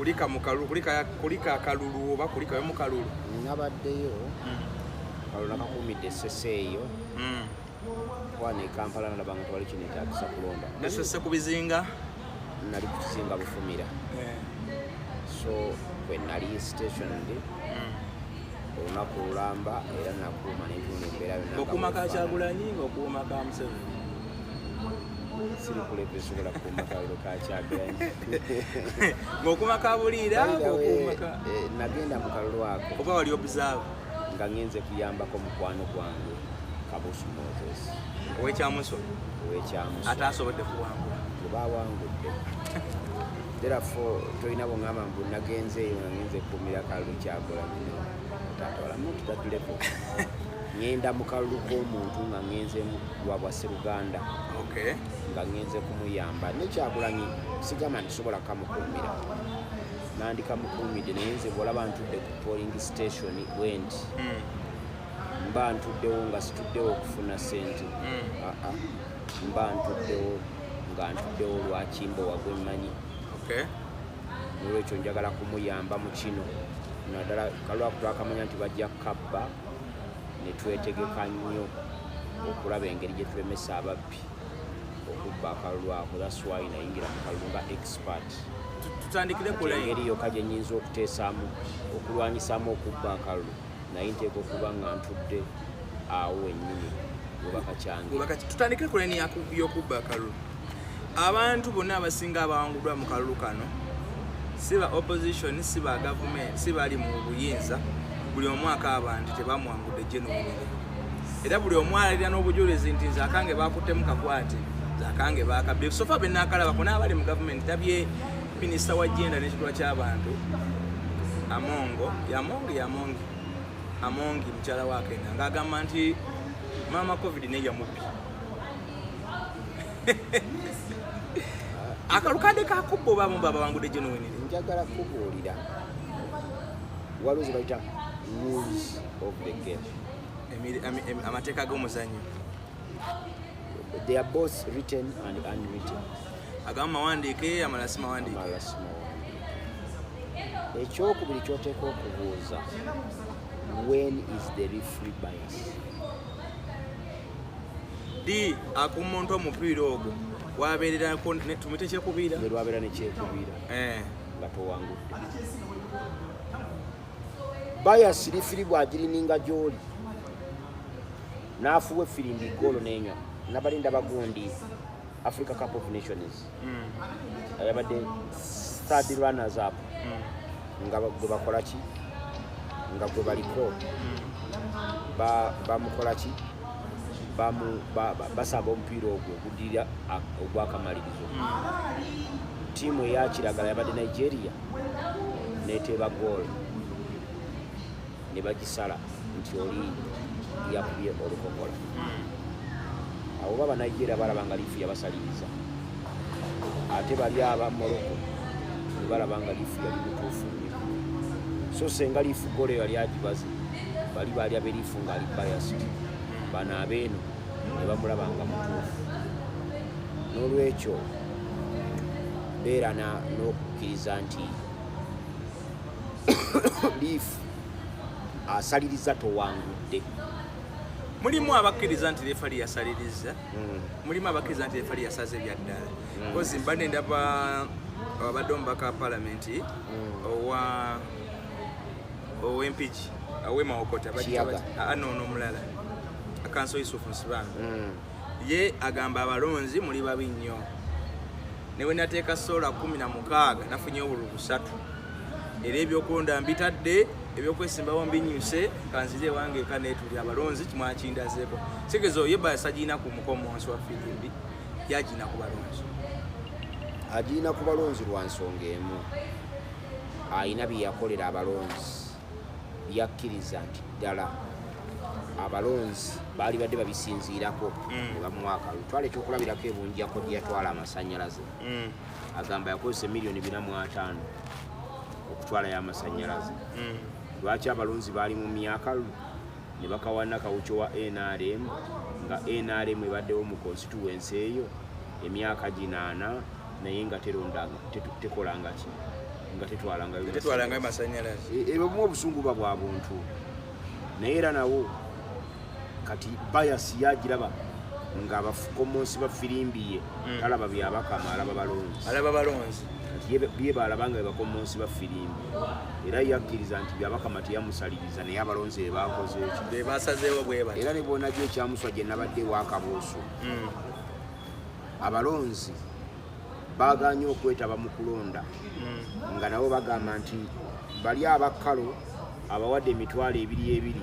Kulika mu kalulu, kulika akalulu oba kulikayo mu kalulu? Nabaddeyo, kalulu nakakuumidde essese eyo. Wana e Kampala nalaba nga tewali kineetaagisa kulonda. Nesese ku bizinga? Nali ku kizinga Bufumira. So kwe nali stationed olunaku lulamba, era nakuuma nentuula embeera yonna nga Ng'okuuma ka bwefaanana. Kyagulanyi, ng'okuuma ka Museveni? Siri kuleva esobola kukuuma kalulu ka Kyagulanyi. Ng'okuuma ka Buliira? By the way, Ng'okuuma ka nagenda mu kalulu ako oba wali observe? Nga ngenze kuyambako mukwano gwange Kabusu Moses. Ow'ekyamuso? Ow'ekyamuso. Ataasobodde kuwangula. Gwe bawangudde. Therefore tolina bweŋŋamba mbu nagenze eyo nga ngenze kukuumira kalulu Kyagulanyi. No, tatwala, not that level. Ŋŋenda mu kalulu k'omuntu nga ŋŋenze lwa bwa sseruganda, nga ŋŋenze kumuyamba. Ne Kyagulanyi sigamba nti sobola kamukuumira, nandikamukuumidde, naye nze bw'olaba ntudde ku polling station bwe nti, mba ntuddewo nga situddewo okufuna ssente. Aa, mba ntuddewo nga ntuddewo lwakimbowa gwe mmanyi. Nolwekyo njagala kumuyamba mu kino, naddala kalwaku twakamanya nti bajja kabba, ne twetegeka nnyo okulaba engeri gye tulemesa ababbi okubba akalulu ako. That's why nayingira mu kalulu nga expert. Tutandikire ku line. Engeri yokka gye nnyinza okuteesaamu okulwanyisaamu okubba akalulu, naye nteeka okuba nga ntudde awo wennyini webakakyange. Tutandikire ku line y'okubba akalulu. Abantu bonna abasinga abawanguddwa mu kalulu kano, si ba opposition, si ba gavumenti, si bali mu buyinza, buli omu akaaba nti tebamuwangudde genuinely, era buli omu alalira n'obujulizi nti nze akange bakuttemu kakwate, nze akange bakabbye. So far benakalabako n'abali mu gavumenti, tabye minisita wa gender n'ekikula ky'abantu Amongo, Yamongi, Yamongi, Amongi, mukyala wa Akena, ng'agamba nti maama COVID naye yamubbi. Akalukadde kakubba oba abamu babawangudde genuinely? Njagala kubuulira, waliwo ze bayita rules of the game. Amateeka g'omuzannyo. They are both written and unwritten. Agamu mawandiike, amalala si mawandiike. Amalala si mawandiike. Ekyokubiri kyoteeka okubuuza, when is the referee bias? D akuuma omuntu omupiira ogwo wabeererako tumite kyekubiira. Ne lwabeera nekyekubiira nga towangudde, bias referee bw'agirininga gy'oli n'afuwa efirimbi, goolo n'enywa. Nabali ndaba gundi Africa Cup of Nations, yabadde third runners up, nga gwe bakola ki, nga gwe baliko bamukola ki, basamba omupiira ogwo oguddirira ogwakamalirizo. Ttiimu eyakiragala yabadde Nigeria, neteeba goal ne bagisala nti oli yakubye olukokola. Abo baba Nigeria balaba nga liifu yabasaliriza, ate bali aba Morocco ne balaba nga liifu yali mutuufu nnyo. So senga liifu goal eyo yali agibaze, bali baali aberiifu ng'ali biased, bano abeeno ne bamulaba nga mutuufu. N'olwekyo beera n'okukkiriza nti liifu asaliriza, towangudde. Mulimu abakkiriza nti refali yasaliriza, mulimu abakkiriza nti refali yasaze ebyaddala. Kozi mbadde ndaba abadde omubaka wa palamenti owa ow'Empigi, ow'Emawokota. Kiyaga. Noono omulala akanso Yusufu Nsibambi, ye agamba abalonzi muli babi nnyo, ne bwe nateeka solar 16 nafunye obululu busatu, era ebyokulonda mbitadde, ebyokwesimbawo mbinyuse, kanzire ewange eka netuli abalonzi mwakindazeeko. Kitegeeza oyo bias agirina ku mukomonsi wa firimbi, yagina ku balonzi. Agirina ku balonzi lwa nsonga emu: ayina bye yakolera abalonzi, byakkiriza nti ddala abalonzi baali badde babisinziirako ne bamuwa akalulu. Twala ekyokulabirako ebunjako gye yatwala amasannyalaze. Agamba yakozesa emiliyoni 450 okutwalayo amasannyalaze. Lwaki abalonzi baali mu myakalulu ne bakawana kawuki wa NRM, nga NRM ebaddewo mu constituency eyo emyaka 80? Naye nga terondanga, tekolanga ki, nga tetwalangayo Tetwalangayo masannyalaze. Ebyo bumu obusungu buba bwa buntu. Naye era nawo kati bias yagiraba nga abakomonsi ba firimbi ye, talaba byabakama, alaba balonzi. Alaba balonzi. Kati ye balaba nga abakomonsi ba firimbi. Era yakkiriza nti byabakama teyamusaliriza, naye abalonzi be bakoze ekyo. Be basazeewo bwe bati. Era ne bw'onajja ekyamuswa gye nabadde wa Kabuusu. Abalonzi baagaanye okwetaba mu kulonda. Nga nabo bagamba nti bali abakkalo abawadde emitwalo ebiri ebiri,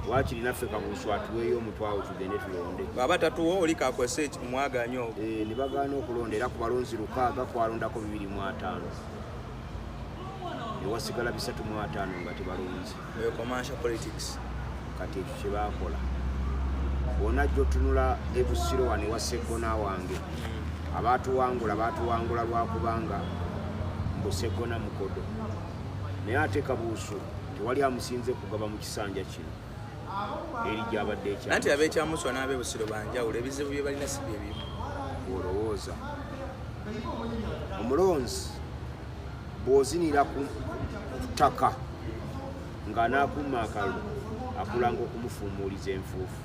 waakiri naffe Kabuusu atuweeyo omutwalo tugende tulonde. Bw'aba tatuwa oli kakwese omwagaanya ogwo. Ne bagaana okulonda, era ku balonzi 6 kwalondako 250. Ne wasigala 350 nga tebalonze. Eyo commercial politics. Kati ekyo kye baakola. Bw'onajja otunula e Busiro wano ewa Sseggona wange, abaatuwangula baatuwangula lwakubanga mbu Sseggona mukodo. Naye ate Kabuusu tewali amusinze kugaba mu kisanja kino. Eri gy'abadde ekyamusa. Anti ab'ekyamuswa n'ab'e Busiro banjawulo, ebizibu bye balina si bye bimu. Bw'olowooza. Omulonzi bw'ozinira ku ttaka ng'anaakuuma akalulu, akulanga okumufuumuuliza enfuufu.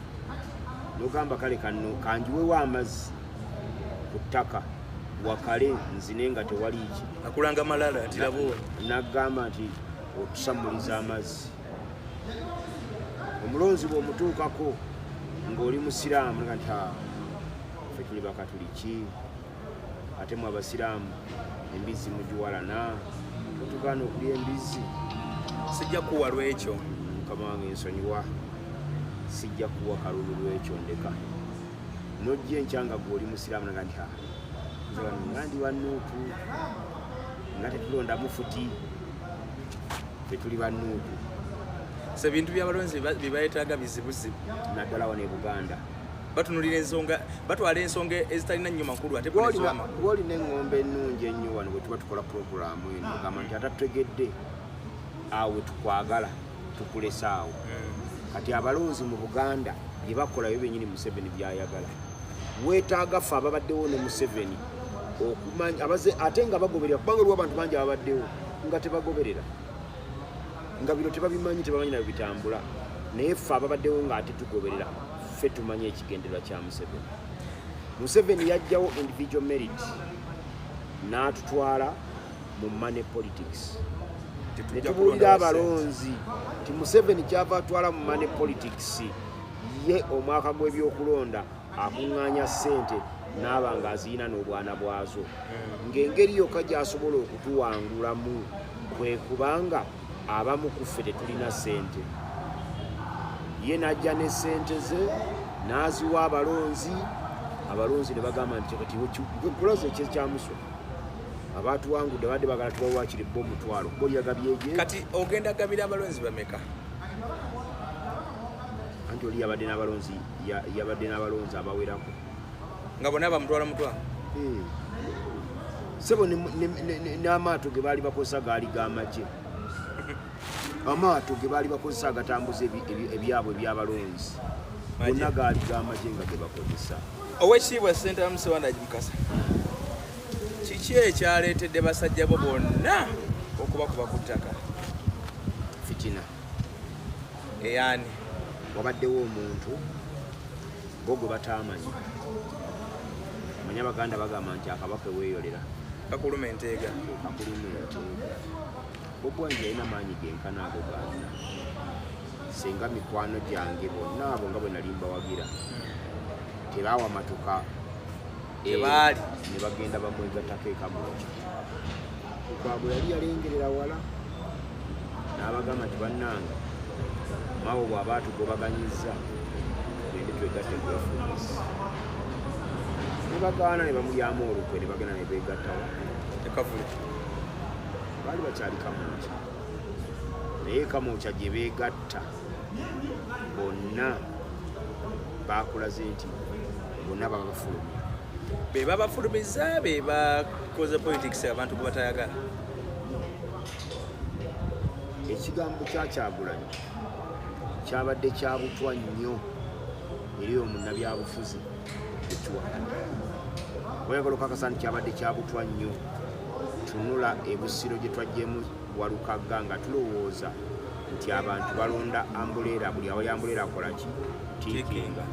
N'ogamba kale kano kanjiwewo amazzi ku ttaka wakale nzine nga tewali ki. Akulanga malala nti laba ono. N'agamba nti otusammuliza amazzi. Omulonzi bw'omutuukako ng'oli musiraamu, nga nti, ha, ffe tuli bakatuliki, ate mwe abasiraamu embizzi mugiwalana, totugaana okulya embizzi. Sijja kuwa lw'ekyo. Mukama wange nsonyiwa, sijja kuwa kalulu lw'ekyo, ndeka. N'ojja enkya nga ggwe oli musiraamu, nga nti, ha, nze wano nga ndi wa Nuupu, nga tetulonda mufuti, ffe tuli ba Nuupu. So ebintu by'abalonzi bye beetaaga bizibuzibu. Naddala wano e Buganda. Batunulira ensonga, batwala ensonga ezitalina nnyo makulu ate bwe z'amakulu. Gw'olina eŋŋombe ennungi ennyo wano bwe tuba tukola pulogulaamu eno, ogamba nti atatutegedde awo tukwagala tukulese awo. Kati abalonzi mu Buganda bye bakola byo byennyini Museveni by'ayagala. Weetaaga ffe ababaddewo ne Museveni okumanya abaze, ate nga bagoberera, kubanga waliwo abantu bangi ababaddewo nga tebagoberera, nga bino tebabimanyi, tebamanyi nabyo bitambula. Naye ffe ababaddewo ng'ate tugoberera, ffe tumanyi ekigendererwa kya Museveni. Museveni yajjawo individual merit n'atutwala mu money politics. Ne Tetujja tubuulira kulonda ssente. abalonzi nti Museveni kyava atwala mu money politics, ye omwaka gw'ebyokulonda akuŋŋaanya ssente n'aba ng'aziyina n'obwana bwazo. Ng'engeri yokka gy'asobola okutuwangulamu kwe kubanga abamu ku ffe tetulina ssente. Ye n'ajja ne ssente ze n'aziwa abalonzi, abalonzi ne bagamba nti kati kulaze ekyekyamuswa. Abaatuwangudde badde baagala tubawe waakiri bo omutwalo, bo lyagabye gye. Kati ogenda gabira abalonzi bameka? Anti oli yabadde n'abalonzi, yabadde n'abalonzi abawerako. Nga bonna bamutwala mutwalo? Ssebo, n'amaato ge baali bakozesa gaali g'amagye. Amaato ge baali bakozesa agatambuza ebyabwe eby'abalonzi Magye. bonna gaali g'amagye nga ge bakozesa. Oweekitiibwa Ssentamu Sewandagi Mukasa, kiki ekyaleetedde basajja bo bonna okubakuba ku ttaka? Fitina. Eyaani? Wabaddewo omuntu bo gwe bataamanyi. Manya Abaganda bagamba nti akabaka weeyolera kakuluma enteega. Kakuluma enteega. Bobi Wine yalina maanyi genkana ago gaalina. Singa mikwano gyange bonna abo nga bwe nali mbawagira tebaawamatuka, Tebaali. ne bagenda bamwegattako e Kamwokya. Lukwago yali yalengerera wala n'abagamba nti bannange, Mao bw'aba atugobaganyizza tugende twegatte ku FDC. Ne bagaana ne bamulyamu olukwe ne bagenda ne beegattawo. E Kavule. Baali bakyali Kamwokya. Naye Kamwokya gye beegatta bonna baakulaze nti bonna babafulumya. Be babafulumiza, be bakoze politics abantu gwe batayagala. Ekigambo kya Kyagulanyi kyabadde kya butwa nnyo eri omunnabyabufuzi ekiwakanya. Oyagala okakasa nti kyabadde kyabutwa nnyo, tunula ebusiro gye twaggyemu Walukagga nga tulowooza nti abantu balonda umbrella, buli awali umbrella akola ki? Tiikinga.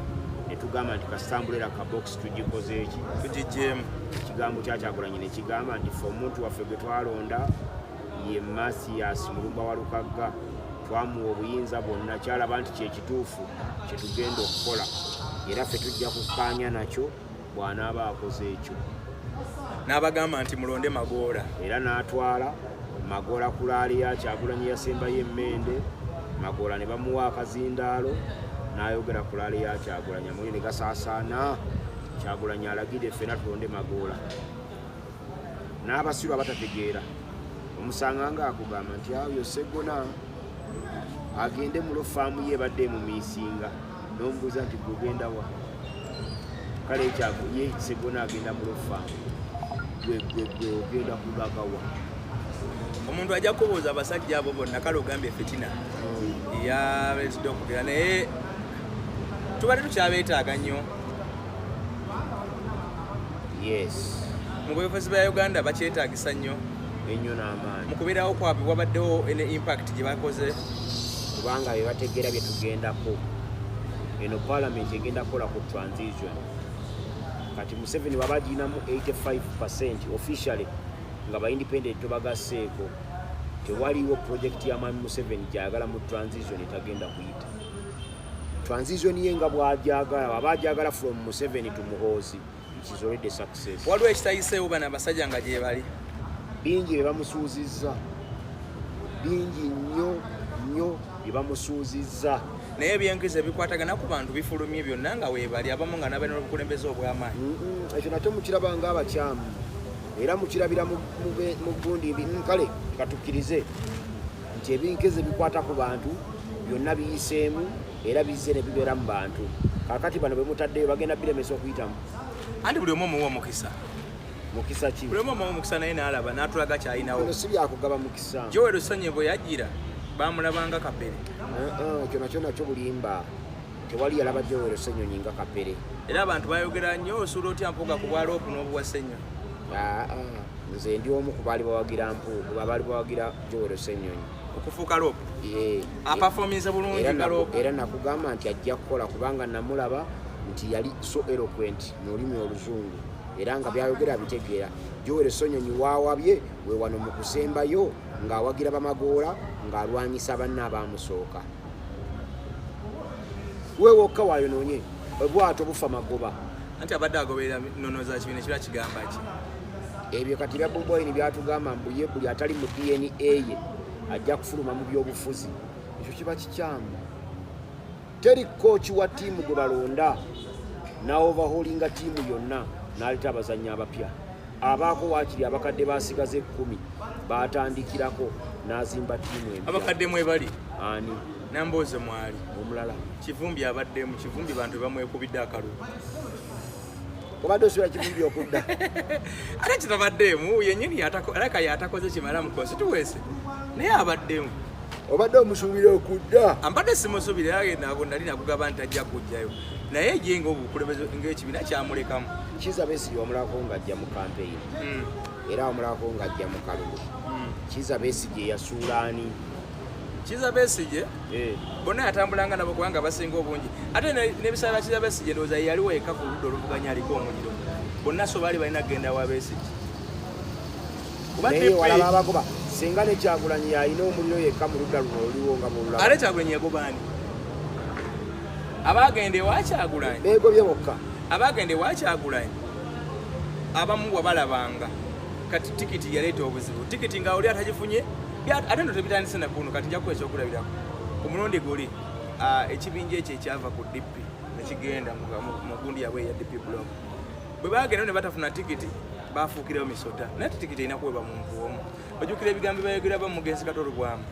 Ne tugamba nti kasita umbrella ka box tugikoze eki? Tugiggyemu. Ekigambo kyakyagulanyi ne kigamba nti ffe omuntu waffe gwe twalonda ye Mathias Mulumba Walukagga, twamuwa obuyinza bwonna, kyalaba nti kyekituufu kyetugenda okukola, era ffe tujja kukkaanya nakyo bw'anaaba akoze ekyo. N'abagamba nti mulonde Magoola. Era n'atwala Magoola ku laali ya Kyagulanyi yasembayo emmende, Magoola ne bamuwa akazindaalo n'ayogera ku laali ya Kyagulanyi, amawulire ne gasaasaana, Kyagulanyi alagidde ffenna tulonde Magoola. N'abasiru abatategeera omusanga ng'akugamba nti awo Sseggona agende mu lofaamu ye ebadde emumiisinga, n'omubuuza nti gwe ogenda wa? Kale ekyago ye Sseggona agenda mu lofaamu, gwe gwe gwe ogenda kulagawa? Omuntu ajja kubuuza abasajja abo bonna, kale ogambye fitina yabetidde okugera, naye tubadde tukyabeetaaga nnyo. Yes. Mu bufuzi bwa Uganda bakyetaagisa nnyo. Ennyo n'amaanyi. Mu kubeerawo kwabwe wabaddewo ne impact gye bakoze. Kubanga bye bategeera bye tugendako. Eno parliament egenda kukola ku transition. Kati Museveni bw'aba agirinamu 85% officially nga ba independent tobagasseeko, tewaliwo project ya Mwami Museveni gy'ayagala mu transition etagenda kuyita. Transition ye nga bw'agyagala, bw'aba agyagala from Museveni to Muhoozi, it is already success. Waliwo ekitayiseewo bano abasajja nga gye bali? Bingi bye bamusuuzizza, bingi nnyo nnyo bye bamusuuzizza. Naye ebyenkizo ebikwatagana ku bantu bifulumye byonna nga weebali, abamu nga n'abalina obukulembeze obw'amaanyi. Ekyo nakyo mukiraba ng'abakyamu, era mukirabira mu gundi kale katukkirize nti ebinkizo ebikwata ku bantu byonna biyiseemu era bizze ne bibeera mu bantu. Kaakati bano be mutaddeyo bagenda biremesa okuyitamu. Anti buli omu omuwa omukisa. Mukisa ki? Buli omu omuwa omukisa, naye n'alaba n'atulaga ky'alinawo. Bino si byakugaba mukisa. Joel Ssenyi bwe yajjira bamulabanga kapere. Ekyo nakyo nakyo bulimba. Tewali yalaba Joel Ssenyonyi nga kapere. Era abantu bayogera nnyo, osuula otya Mpuuga ku bwa LOP n'obuwa Ssenyonyi? Nze ndi omu ku baali bawagira Mpuuga, abaali bawagira Joel Ssenyonyi. Okufuuka LOP? Aperforminze bulungi nga LOP. Era nakugamba nti ajja kukola kubanga namulaba nti yali so eloquent mu lulimi oluzungu era nga byayogera abitegeera. Joel Ssenyonyi waawabye we wano mu kusembayo ng'awagira Bamagoola ng'alwanyisa banne abaamusooka. We wokka wayonoonye obwato bufa magoba. Anti abadde agoberera nnono za kibiina, ekirala kigamba ki? Ebyo kati bya Bobi Wine byatugamba mbu ye buli atali mu DNA ye ajja kufuluma mu byobufuzi. Ekyo kiba kikyamu. Teri coach wa ttiimu gwe balonda n'overhaulinga ttiimu yonna n'aleeta abazannyi abapya. Abaako waakiri abakadde basigaza 10 baatandikirako n'azimba ttiimu empya. Abakadde mwe bali? Ani? Nambooze mwali. Omulala. Kivumbi abaddemu, Kivumbi bantu bamwekubidde akalulu. Obadde osubira Kivumbi okudda? Ate kitabaddeemu, yennyini alaka yatakoze kimala mu constituency. Naye abaddemu. Obadde omusuubira okudda? Ambadde simusuubira, era nako nali nakugamba nti ajja kujjayo. Naye ye ng'obukulembeze ng'ekibiina kyamulekamu. Kizza Besigye wamulabako ng'ajja mu campaign. Era wamulabako ng'ajja mu kalulu. Kizza Besigye yasuula ani? Kizza Besigye bonna yatambulanga nabo kubanga basinga obungi. Ate n'ebiseera bya Kizza Besigye ndowooza ye yaliwo yekka ku ludda oluvuganya aliko omuliro. Bonna so baali balina kugenda wa Besigye. Kuba Naye DP walaba abagoba, singa ne Kyagulanyi yalina omuliro yekka mu ludda luno oluliwo nga bw'olulaba. Ate Kyagulanyi yagoba ani? Abaagenda ewa Kyagulanyi. Beegobye bokka. Abaagenda ewa Kyagulanyi abamu wabalabanga. Kati tikiti yaleeta obuzibu. Tikiti nga oli atagifunye, ate nno tebitandise na kuno, kati nja kuwa ekyokulabirako. Ku mulundi guli, ekibinja ekyo ekyava ku DP ne kigenda mu gundi yaabwe eya DP block. Bwe baagenda ne batafuna tikiti, bafuukirayo misota. Naye ate tikiti erina kuweebwa muntu omu. Ojjukira ebigambo byayogerwa bamugenzi Kato Lubwama,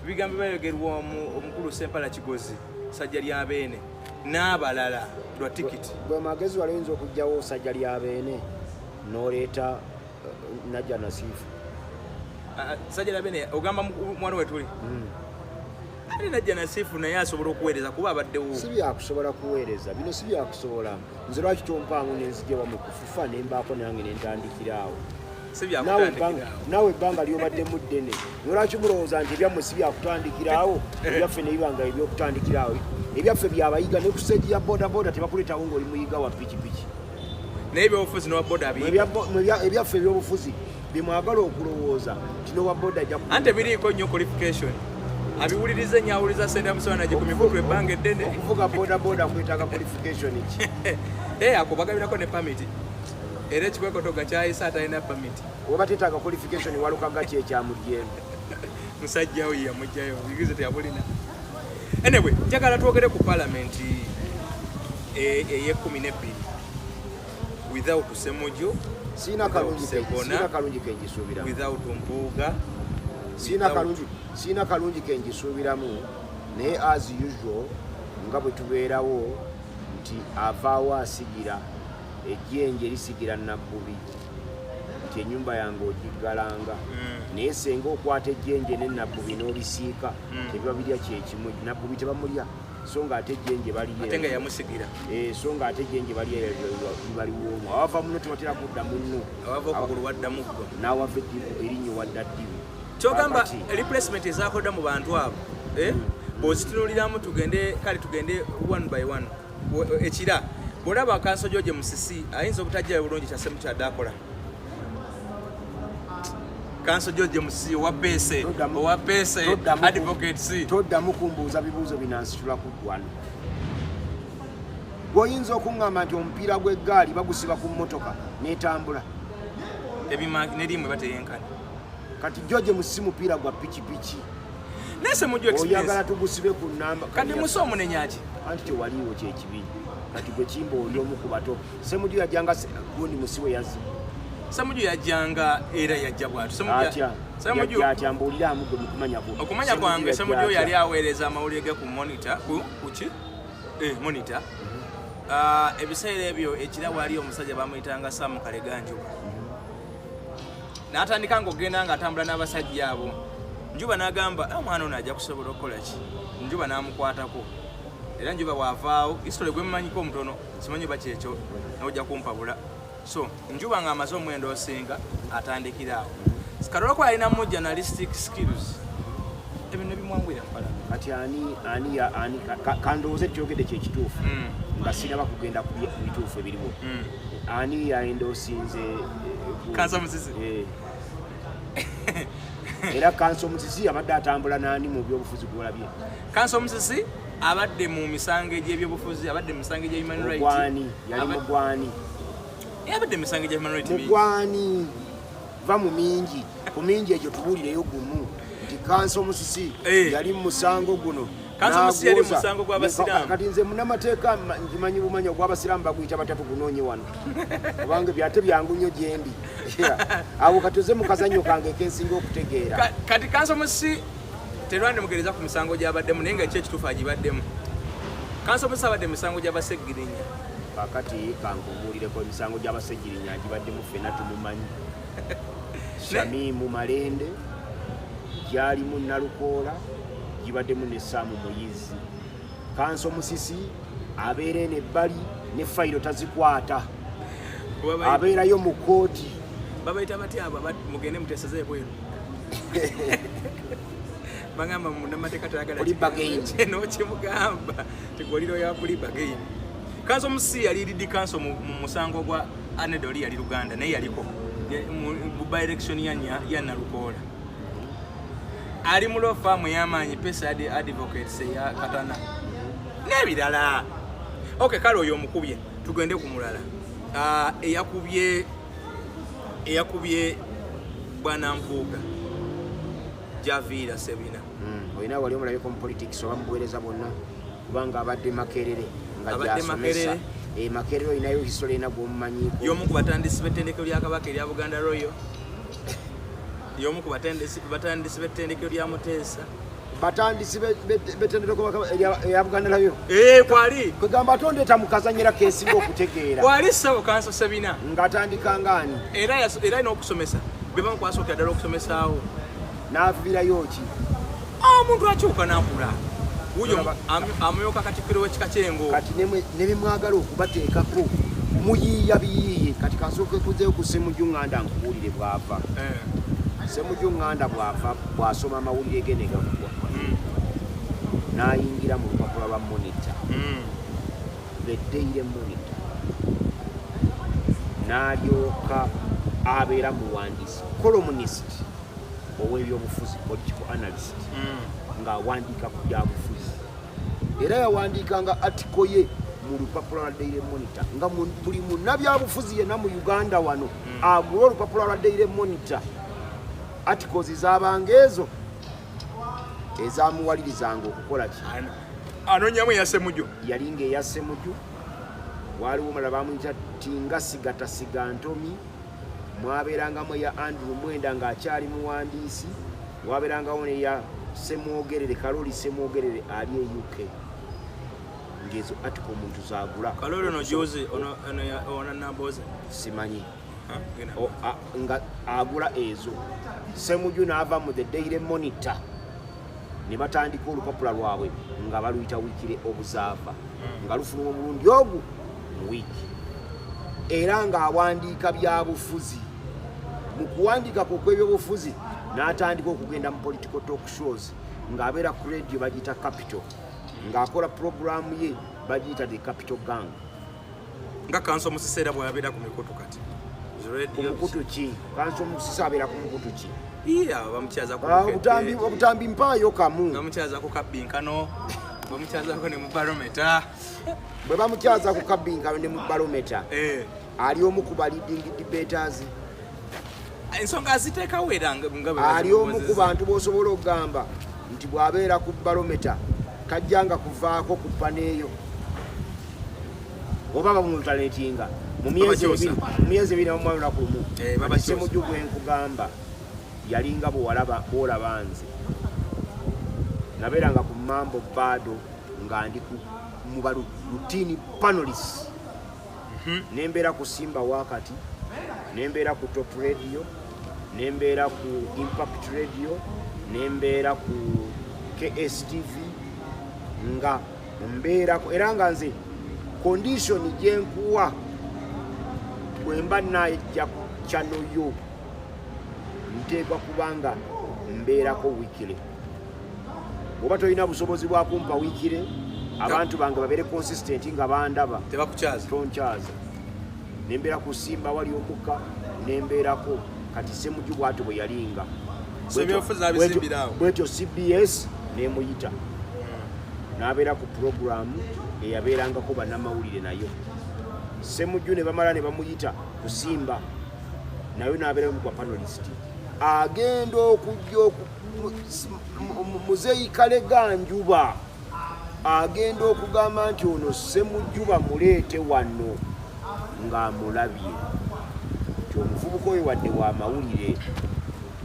ebigambo byayogerwa omukulu Ssempala Kigozi, Sajja lya Beene n'abalala lwa tikiti. Gwe magezi wali oyinza okuggyawo Sajja lya Beene n'oleeta Najja Nasiifu. Sajja lya Beene ogamba mwana we tuli? Ate najja nasiifu naye asobola okuweereza kuba abaddewo. Si byakusobola kuweereza, bino si byakusobola. Nze lwaki tompaamu nenzija wamwe kufufa nembaako nange nentandikira awo? Si byakutandikira awo. Naawe ebbanga lyobaddemu ddene, lwaki mulowooza nti ebyammwe si byakutandikira awo, ebyaffe ne biba nga ebyokutandikira awo? Ebyaffe byabayiga ne ku stage ya bodaboda tebakuleetawo ng'oli muyiga wa pikipiki. Naye ebyobufuzi n'owa boda abiyiga. Ebyaffe ebyobufuzi byemwagala okulowooza nti n'owa boda ajja ku- Ante biriiko nnyo qualification. Abiwuliriza ennyo, awuliriza Senda Musona gye ku mikutu ebbanga eddene. Okuvuga bodaboda kwetaaga qualification ki? Ako bagabirako ne permit. Era ekikwekoto nga kyayise atalina permit. Oba tetaaga qualification, walukaga ki ekyamugyemu? Musajja oyo yamugjayo, bujukize teyabulina. Anyway, njagala twogere ku palamenti ey'e12 without Ssemujju, Siina without kalungi Sseggona, siina kalungi kenjisuubiramu. Without Mpuuga, Siina without kalungi, siina kalungi kenjisuubiramu, naye as usual nga bwe tubeerawo nti avaawo asigira ejjenje lisigira nabbubi nti ennyumba yange ogiggalanga. Naye senga okwata ejjenje ne nabbubi n'obisiika, tebiba birya kyekimu. Nabbubi tebamulya, so nga ate ejjenje balirya. Ate nga yamusigira. So nga ate ejjenje balya liba liwoomu. Awava muno tebatera kudda munno. Awava okugulu wadda muggo. N'awava eddibu erinnyo wadda ddibu. Kyogamba Kakati, replacement ezakoddwa mu bantu abo, eh? Bw'ozitunuuliramu, tugende kale tugende one by one. Ekira bw'olaba Kanso George Musisi ayinza obutajjayo bulungi kyasemu kyadde akola. Kanso George Musisi owa Peese, owa Peese Advocates. Toddamu kumbuuza bibuuzo binansitula ku ggwano. Gweoyinza okuŋŋamba nti omupiira gw'eggaali bagusiba ku mmotoka n'etambula? Nerimwe bateyenkana. Kati George Musisi mupiira gwa pikipiki. Naye Semujju experience. Oyagala tugusibe ku namba. Kati musa omunenyaki? Anti tewaliiwo kyekibi. Kati gwe kimba oli omu ku bato. Semujju yajjanga gundi musiwe yazze. Semujju yajjanga era yajja bwatu. Atya? Semujju Yajja atya? Mbuuliramu gwe mukumanya kwo. Okumanya Semujju kwange, yajja Semujju atya? yali aweereza amawulire ge ku Monitor, ku kuki, Monitor. Ebiseera ebyo ekira wali omusajja bamuyitanga Sam Kalega Njuba. N'atandika ng'ogenda ng'atambula n'abasajja abo. Njuba n'agamba, omwana ono ajja kusobola okukola ki? Njuba n'amukwatako. Era Njuba bw'avaawo, history gwe mmanyiko omutono, simanyi oba kyekyo, n'ojja kumpabula. So, Njuba ng'amaze omwendo osinga, atandikira awo. Kaloloko alina mu journalistic skills. Ebyo ne bimwanguyira mu parliament. Kati ani, ani ya, ani, kandowooze kyogedde kye kituufu. Nga sinaba kugenda ku bituufu ebiriwo. Ani yaendoosinze, Kanso Musisi. Era Kanso Musisi abadde atambula n'ani mu byobufuzi gw'olabye? Kanso Musisi abadde mu misango egy'ebyobufuzi, abadde mu misango egya human rights. Mugwani, yali mugwani. Abadde mu misango egya human rights mingi. Mugwani, va mu mingi. Ku mingi egyo tubuulireyo gumu nti Kanso Musisi yali mu musango guno. Kanso Musisi yali mu N'agwoza. musango gw'Abasiraamu. Kati nze munnamateeka ngimanyi bumanyi ogw'Abasiraamu baguyita batatu gunoonye wano. Kubanga ebyo ate byangu nnyo gye ndi. Yeah. Awo kati oze mu kazannyo kange kensinga okutegeera. Kati Kanso Musisi terwandimugereza ku misango gy'abaddemu, naye nga ki ekituufu agibaddemu. Kanso Musisi abadde mu misango gy'Abaseggirinya. Kaakati kankubuulireko emisango gy'Abaseggirinya agibaddemu ffenna tumumanyi. Shamimu Malende gyalimu Nalukoola, gibaddemu ne Saamu Muyizi. Kanso Musisi abeera eno ebbali ne fayiro tazikwata. Abeerayo mu kkooti. Babayita batya abo mugende muteeseze ebweru? Bagamba munnamateeka tayagala Plea bargain. Kino kimugamba tigoliro ya plea bargain. Kanso Musisi yali lead counsel mu musango gwa Anedoli, yali Luganda naye yaliko mu by election ya Nalukoola. Ali mu law firm ey'amaanyi Pesa Advocates eya Katana n'ebirala. Okay, kale oyo omukubye, tugende ku mulala. Eyakubye Bwana Mpuuga, Javiira Sebina. Olina wali omulabeko mu politics oba mu buweereza bwonna, kubanga abadde Makerere nga Abadde gy'asomesa. Makerere. Makerere olinayo history ena gw'omumanyiiko? Y'omu ku batandisi b'ettendekero lya Kabaka erya Buganda Royal. Y'omu ku batandisi b'ettendekero lya Muteesa. Batandisi b'ettendekero erya Buganda Royal. Kwali. Kwegamba tondeeta mu kazanyira keesinga okutegeera. Kwali ssebo Kanso Sebina. Ng'atandika ng'ani? Era alina okusomesa. Be bamu kwasookera ddala okusomesaawo. N'aviirayo ki? Omuntu akyuka n'akula. Wuyo amyoka katikkiro w'ekika ky'engo. Kati ne bimwagala okubateekako muyiiya biyiiye. Kati kansooke kuzeeyo ku Ssemujju Nganda nkubuulire bw'ava. Ssemujju Nganda bw'ava bw'asoma amawulire ge ne gaggwa, n'ayingira mu lupapula lwa Monitor, The Daily Monitor, n'alyoka abeera muwandiisi, columnist ow'ebyobufuzi, political analyst, ng'awandiika ku byabufuzi. Era yawandiikanga article ye mu lupapula lwa Daily Monitor, nga buli munnabyabufuzi yenna mu Uganda wano agula olupapula lwa Daily Monitor. Articles zabanga ezo ezamuwalirizanga okukola ki? Anonyamu eya Ssemujju. Yalinga eya Ssemujju. Waliwo omulala bamuyita Tinga Sigatasiga Ntomi. Mwabeerangamu eya Andrew Mwenda ng'akyali muwandiisi. Wabeerangawo neya Semwogerere, Kaloli Semwogerere ali e UK, ng'ezo article omuntu zagula. Kaloli ono jozi ono Namboze. Simanyi. Nga agula ezo. Ssemujju n'ava mu The Daily Monitor ne batandika olupapula lwabwe nga baluyita Weekly Observer, nga lufuluma omulundi ogwo mu wiiki, era ng'awandiika byabufuzi. Mu kuwandiika kwe okw'ebyobufuzi n'atandika okugenda mu political talk shows, ng'abeera ku radio bagiyita Capital, ng'akola puroguramu ye bagiyita The Capital Gang. Nga Kanso Musisi era bw'abeera ku mikutu kati. Ku mukutu ki? Kanso Musisi abeera ku mukutu ki? Iya, bamukyaza ku Obutambi, obutambi mpaayo kamu. Bamukyaza ku kabbinkano, bamukyazako ne mu Barometer. Bwe bamukyaza ku kabbinkano ne mu Barometer, ali omu ku ba leading debaters. Ensonga aziteekawo era nga bwe ali omu ku bazimubuuziza. Bantu b'osobola okugamba nti bw'abeera ku Barometer tajjanga kuvaako ku paneeyo, oba bamulternateinga mu myezi Babakyusa. 2, mu myezi 2 namuwa olunaku lumu. Babakyusa. Ssemujju gwe nkugamba yalinga bwewalaba bwolaba nze nabeeranga ku Mambo Bado nga ndi mu ba routine panelists, nembeera ku Simba wakati, nembeera ku Top Radio, nembeera ku Impact Radio, nembeera ku KSTV, nga mbeerako. Era nga nze condition gyenkuwa, bwe mba najja ku channel yo nteekwa kubanga mbeerako weekly. Bw'oba tolina busobozi bwa kumpa weekly, abantu bange babeere consistent nga bandaba, Tebakukyaza. Tonkyaza. Nembeera ku Simba wali omukka nembeerako. Kati Ssemujju bwatyo bwe yalinga. So ebyobufuzi abizimbira awo. Bwetyo CBS nemuyita n'abeera ku puroguramu eyabeerangako bannamawulire, nayo Ssemujju ne bamala ne bamuyita ku Simba, nayo n'abeera mu kwa panelist. Agenda okujja Muzeeyi Kalega Njuba agenda okugamba nti ono Ssemujju bamuleete wano, ng'amulabye nti omuvubuka oyo wadde wa mawulire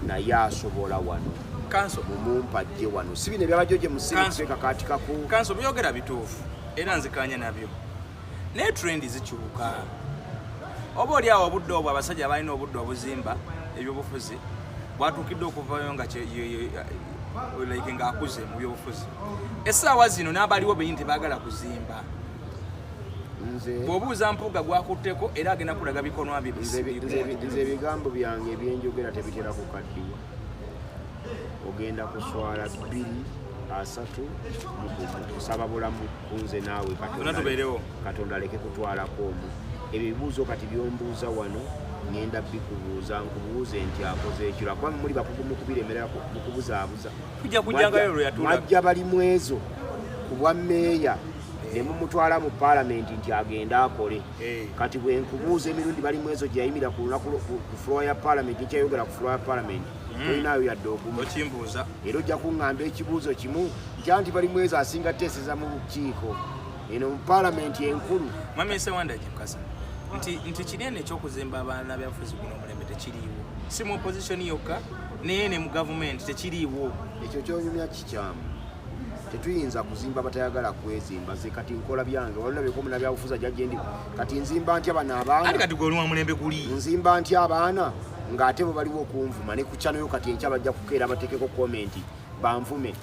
naye asobola wano, Kanso, mumumpajje wano, si bino ebyabajjo gye Kanso. musirikakatikaku. Kanso, byogera bituufu era nzikanya nabyo, naye trend zikyuka. Oba oli awo obudde obwo abasajja balina obudde obuzimba ebyobufuzi bwatuukidde okuvayo nga like ng'akuze mu byobufuzi. Essaawa zino n'abaliwo benyini tebaagala kuzimba. Nze Bw'obuuza Mpuuga gwakutteko era agenda kulaga bikonwa bye. Nze ebigambo byange ebyenjogera tebitera kukaddiwa. Ogenda kuswala 2031. Nsaba bulamu kunze naawe. Fenna tubeerewo. Katonda aleke kutwalako omu. Ebyo ebibuuzo kati byombuuza wano ngenda bikubuuza, nkubuuze nti akoze ekiro kuba muli bakugu mu kubiremerako mu kubuzaabuza. Tujja kujjangayo lwe yatula. Mwajja bali mwezo ku bwa mmeeya ne mumutwala mu paalamenti nti agende akole. Kati bwe nkubuuza emirundi bali mwezo gye yayimira ku lunaku ku floor ya paalamenti, nkyayogera ku floor ya paalamenti, tolinayo yadde ogumu. Okimbuuza. Era ojja kuŋŋamba ekibuuzo kimu nkya nti bali mwezo asinga teeseza mu lukiiko eno mu paalamenti enkulu. Mwami Sewanda Mukasa, nti kiri eno ekyokuzimba abaana byabufuzi guno omulembe tekiriiwo, si mu opposition yokka naye ne mu gavumenti tekiriiwo. Ekyo kyonyumya kikyamu. Tetuyinza kuzimba batayagala kwezimba. Ze kati nkola byange, walabeko munabyabufuzi ajja gyendi kati nzimba ntya bano Ati abaana? Kati gwe oli wa mulembe guli. Nzimba ntya abaana ng'ate bwe baliwo okunvuma ne ku channel yo? Kati enkya bajja kukeera bateekeko comment Banvume,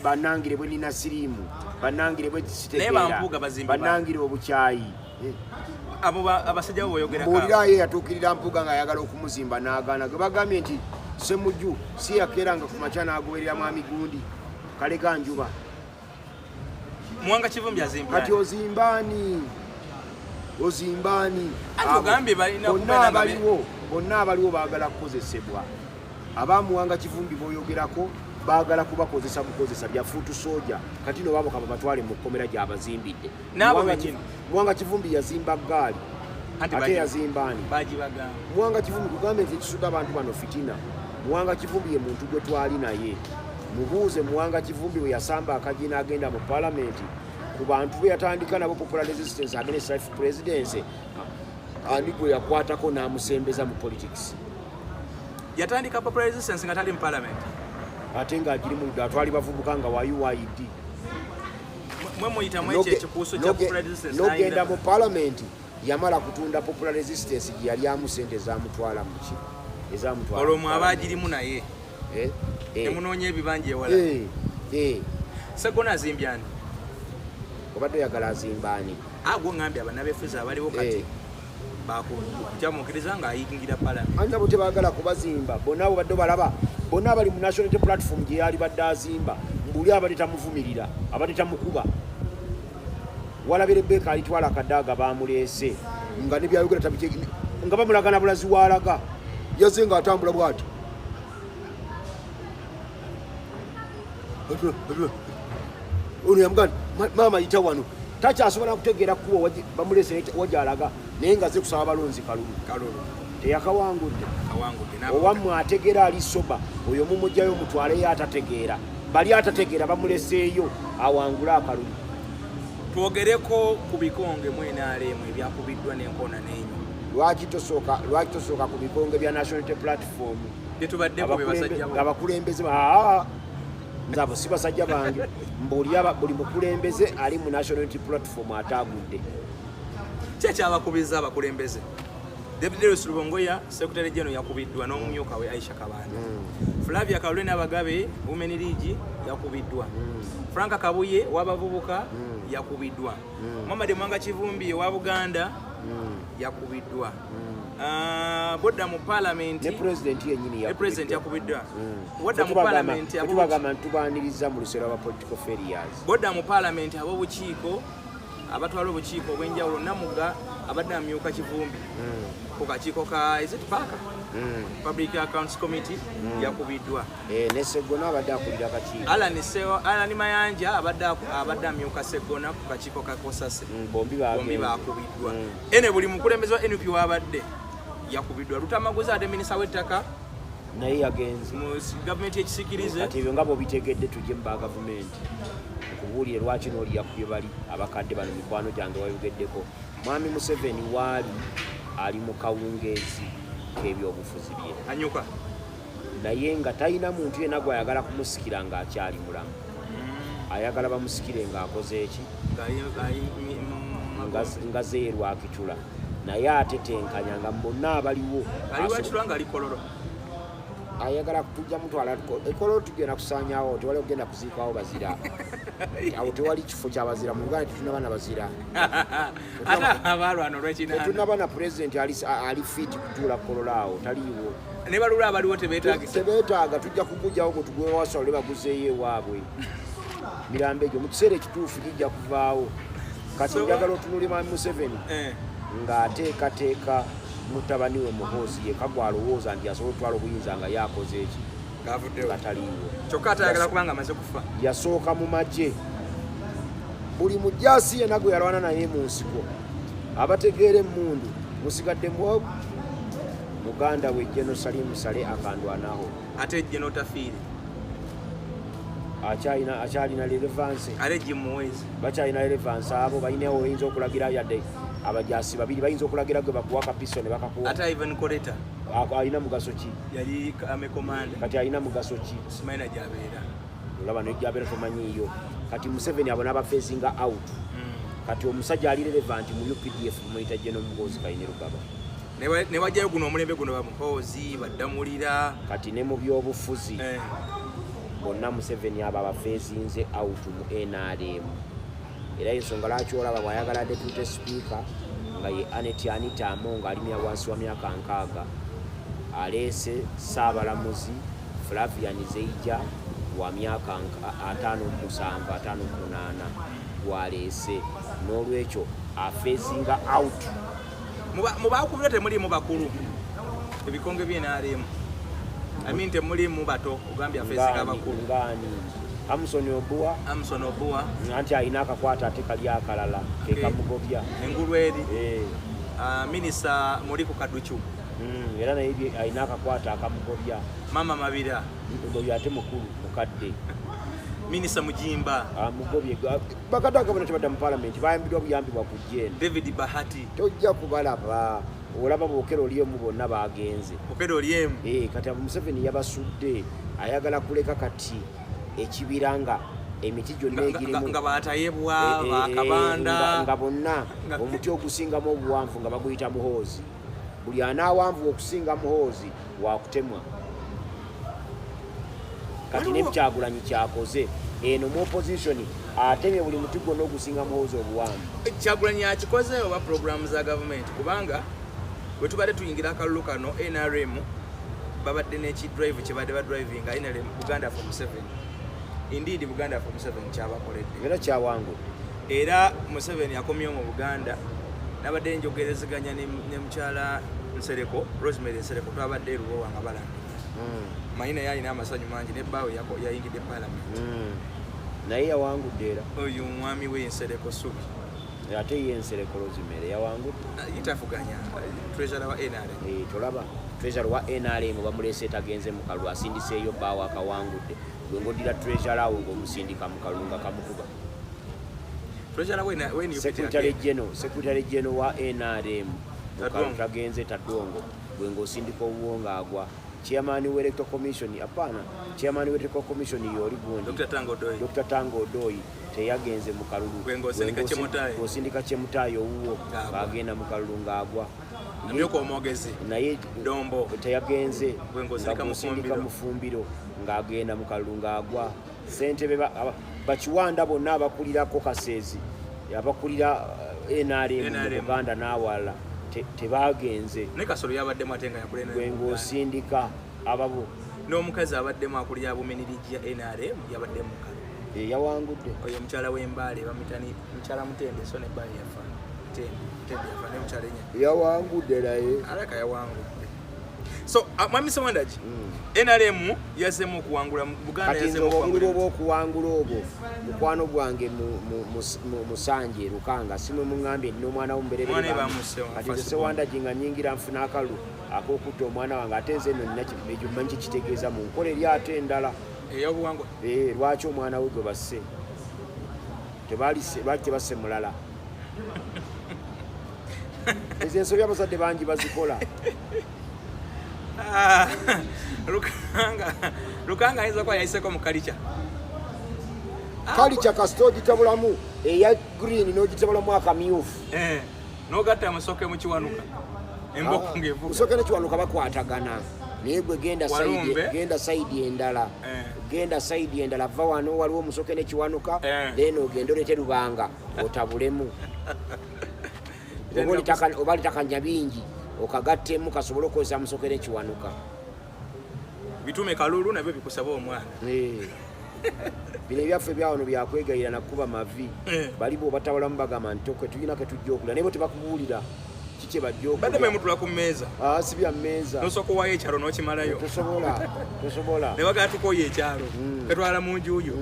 banangire bwe nina siriimu, banangire bwe Naye sitegeera, bampuuga bazimbi banangire obukyayi. Abo abasajja bo boyogerako. Mbuulirayo eyatuukirira Mpuuga ng'ayagala okumuzimba n'agaana, gwe bagambye nti Semujju si yakeeranga ku makya n'agoberera mwami gundi Kalega Njuba. Muwanga Kivumbi azimba. Kati ozimbaani? Ozimbaani? Anti Abo ogambye balina bonna kubeera nga abaliwo, bonna abaliwo baagala kukozesebwa. Abamuwanga Kivumbi boyogerako baagala kubakozesa bukozesa bya foot soldier. Kati no baboka babatwale mu kkomera gy'abazimbidde. N'abo Muwanga bennyini. Muwanga Kivumbi yazimba ggaali. Anti Ate yazimbaani? Bagibagamba. Muwanga Kivumbi, kugambe nti ekisudde abantu bano fitina. Muwanga Kivumbi ye muntu gwe twali naye. Mubuuze Muwanga Kivumbi bwe yasamba akagina agenda mu palamenti, ku bantu be yatandika nabo Popular Resistance Against Life Presidency, ani gwe yakwatako n'amusembeza mu politics? Yatandika Popular Resistance nga tali mu parliament. Ate ng'agiri mu ludda, atwali bavubuka nga wa UYD. Mwe muyitamu ekyo ekikuuso kya Popular Resistance N'ogenda n'ayingira. mu palamenti, yamala kutunda Popular Resistance gye yali amu sente ezamutwala muki, ezamutwala Olwo mu mwe aba parliament. agirimu naye Eh, eh. ne munoonya ebibanja ewala. Eh, eh. Segona azimbye ani? Obadde oyagala azimbaani? Agwo ngambye abannabefuzi abaliwo kati bakukyamuukiriza ng'ayingira parliament. Anti nabo tebaagala kubazimba. Bonna abo badde balaba, bonna abali mu National Unity Platform gye yali badde azimba, mbuli abadde tamuvumirira, abadde tamukuba. Walabira ebbeeka alitwala akadaaga bamuleese nga nebyayogera nga bamulaga na bulazi waalaga yaze ng'atambula bw'ati. Ono yamugamba nti, "Maama yita wano." Takyasobola kutegeera kkubo bamuleese wagyalaga, naye nga ze kusaba balonzi kalulu. Kalulu. Teyakawangudde? Awangudde. Owammwe ategeera ali soba, oyo mumugjayo mutwaleyo atategeera. Bali atategeera bamuleseeyo awangule akalulu. Twogereko ku bikonge mu NRM ebyakubiddwa n'enkoona n'enyo. Lwaki tosooka ku bikonge bya National Unity Platform? Byetubaddeko bye basajja bo. Abakulembeze aa, nze abo si basajja bange. Mbuli buli mukulembeze ali mu National Unity Platform ataagudde. Ki ekyabakubiza abakulembeze? David Lewis Rubongoya, secretary general, yakubiddwa n'omumyuka we Aisha Kabanda. Flavia Kalule Nabagabe, Women League, yakubiddwa. Frank Kabuye w'abavubuka yakubiddwa. Muhammad Mwanga Kivumbi owa Buganda yakubiddwa. Ah, bodda mu parliament Ne president yennyini. Ne president yakubiddwa. Bodda mu parliament Tubagamba nti tubaaniriza mu lusero aba political failures. Bodda mu parliament, ab'obukiiko, abatwala obukiiko obw'enjawulo, Namuga abadde amyuka Kivumbi ku kakiiko ka, is it PAC, Public Accounts Committee, yakubiddwa. Eh, ne Seggona abadde akulira kakiiko. Alan Mayanja abadde amyuka Seggona ku kakiiko ka Kosase. Bombi Bombi bagenze. bakubiddwa. Ene buli mukulembeze wa NUP wabadde yakubiddwa. Lutamaguzi ate minisita w'ettaka Naye yagenze. mu gavumenti ekisikirize. Kati ebyo nga bwobitegedde, tujje mu ba gavumenti nkubuulire lwaki nooli yakubye bali abakadde bano mikwano gyange wayogeddeko. Mwami Museveni waali ali mu kawungeezi k'ebyobufuzi bye, Anyuka. naye nga talina muntu yenna gwayagala kumusikira ng'akyali mulamu. Ayagala bamusikire ng'akoze eki? Ng'ali Nga zeerwakitula, naye atetenkanya nga bonna abaliwo. Ali lwakitula ng'ali Kololo. Ayagala tujja mutwala ekololo, tugenda kusaanyawo, tewali kugenda kuziikawo bazira awo, tewali kifo kyabazira mu Uganda, tetunaba na bazira. Ate abalwana olwekinaana. Tetunaba na pulezidenti ali fit kutuula Kololo, awo taliiwo. Ne balula abaliwo tebeetagisa. Tebeetaaga, tujja kugujjawo gwe tugwewasole baguzeeyo ewaabwe. Mirambo egyo mu kiseera ekituufu gijja kuvaawo. Kati njagala otunulira Mwami Museveni ng'ateekateeka mutabani we Muhoozi yekka gwalowooza nti asobola okutwala obuyinza nga yakoze eki? Ng'avuddewo. Nga taliiwo. Kyokka ate ayagala kubanga amaze kufa. Yasooka mu magye, buli mujaasi yenna gwe yalwana naye mu nsiko abategeera emmundu musigadde mu muganda we Geno Salimu Sale akandwanaho. Ate ejje n'otafiire. Akyalina relevance. Ate gimuweezi. Bakyalina relevance abo, balinawo oyinza okulagira yadde abajaasi babiri bayinza okulagira gwe bakuwa kapiso ne bakakuwa. Ate Ivan Koleta. Alina mugaso ki? Yali army commander. Kati alina mugaso ki? Simanyi gyabeera. Olaba nejjabeera tomanyiiyo. Kati Museveni abo n'abaphasinga out. Kati omusajja ali relevant mu UPDF bamuyita Geno Muhoozi Kainerugaba. Ne bajjayo guno omulembe guno, bamuhoozi baddamulira. Kati ne mu byobufuzi bonna Museveni abo abaphasinze out mu NRM. Era ensonga lwaki olaba bw'ayagala deputy speaker nga ye Anet Anita Among ali wansi wa myaka 60, aleese Ssaabalamuzi Flavian Zeija wa myaka 57, 58 gwaleese. N'olwekyo aphasinga out. Mu bakubira temulimu bakulu, ebikonge by'NRM, I mean, temulimu bato. Ogambye aphasinga abakulu. Ngaani? Amson Obua. Amson Obua. Anti alina akakwata ate kali akalala kekamugobya. Engulu eri. Minisita Moriku Kaducu. Era naye alina akakwata akamugobya. Mama Mabira. Oyo ate mukulu, mukadde. Minisita Mujimba. Amugobye. Bakadde agabona tebadda mu palamenti, bayambiddwa buyambibwa ku jeno. David Bahati. Tojja kubalaba, olaba bookera oliemu bonna bagenze. Okedo Oryem. Kati abo Museveni yabasudde, ayagala kuleka kati ekibira nga emiti gyonna egirimu nga batayebwa, bakabanda. Nga bonna omuti ogusingamu obuwanvu nga baguyita Muhoozi. Buli anaawanvu okusinga Muhoozi wakutemwa. Kati ne Kyagulanyi kyakoze eno mu opposition, atemye buli muti gwonna ogusinga Muhoozi obuwanvu. Kyagulanyi akikoze oba programu za gavumenti? Kubanga bwe tubadde tuyingira akalulu kano, NRM babadde n'ekidrive kyebadde badrivinga, NRM Buganda for Museveni. Indeed, Buganda for Museveni kyabakoledde. Era kyawangudde. Era Museveni akomyewo mu Buganda. Nabadde njogerezeganya ne mukyala Nsereko, Rosemary Nsereko, twabadde Lubowa nga balanda. Manyi naye alina amasanyu mangi nebbaawe yayingidde parliament. Naye yawangudde era. Oyo omwami we Nsereko Subi. Ate ye Nsereko Rosemary yawangudde. Yitafuganya treasurer wa NRM. Tolaba treasurer wa NRM bamuleese tagenze mu kalulu, asindiseeyo bbaawe akawangudde. Gwe ng'oddira treasurer awo ng'omusindika mu kalulu nga kamukuba. Treasurer we NUP. Secretary general wa NRM mu kalulu Tadongo. Tagenze Tadongo, gwe ng'osindika owuwo ng'agwa. Chairman wa electoral commission, hapana, chairman wa electoral commission y'oli gundi. Dr. Tango Odoi. Dr. Tango Odoi teyagenze mu kalulu. Gwe ng'osindika Gwe Chemutai. ng'osindika Chemutai owuwo Ng'agwa. ng'agenda mu kalulu ng'agwa. Amyuka omwogezi. Naye Dombo. teyagenze. Gwe ng'osindika Nga gw'osindika Mufumbiro. Mufumbiro ng'agenda mu kalulu ng'agwa. Ssentebe bakiwanda bonna abakulirako Kaseezi, abakulira NRM mu NRM. Buganda n'awalala tebagenze. Ne Kasolo yabaddemu ate nga yakulira Gwe ng'osindika ababo. N'omukazi abaddemu akulira bumenirigi ya NRM yabaddemu mu kalulu. Yawangudde. Oyo omukyala w'Embaale bamuyita mukyala Mutende, so nebbaale yafa Mutende, Mutende yafa ne mukyala enya. Yawangudde naye. Alaka yawangudde. So mwami Sewandagi, NRM yazzeemu okuwangula mu Buganda. Kati nze Yazzeemu obululu okuwangula. oba okuwangula obwo, mukwano gwange Musanje Lukanga, simwe muŋŋambye nina omwana Omwana we bamusse, kati nze first. Sewandagi nga nyingira nfuna akalu ak'okutta omwana wange, ate nze nno nina ekyo mmanyi kyekitegeeza mu nkola eri ate endala. Ey'obuwangwa. Lwaki omwana we gwe basse? Lwaki tebasse mulala? Ezo ensobi abazadde bangi bazikola. Ah, Lukanga ayinza okuba yayiseko mu kalica. Kalica kasita ogitabulamu eya green n'ogitabulamu akamyufu. N'ogatta Musoke mu Kiwanuka, emboko ng'evuga. Musoke ne Kiwanuka bakwatagana, naye gwe genda Walumbe. Genda side endala. Genda side endala, va wano waliwo Musoke ne Kiwanuka. Then ogende olete Lubanga otabulemu. Oba litaka Nyabingi okagattemu kasobole okukozesa Musoke ne Kiwanuka. Bitume kalulu nabyo bikusaba omwana. Bino ebyaffe byawano byakwegayira nakuba mavi. Bali bwobatabulamu bagamba nti okwe tulina ketujja okulya, naye bo tebakubuulira kikye bajja Badde okulya. mwemutula ku mmeeza. Ah, si bya mmeeza. Nosooka owayo ekyalo n'okimalayo. Tosobola, tosobola. Ne bagala tukoye ekyalo ketwala mu njuyo.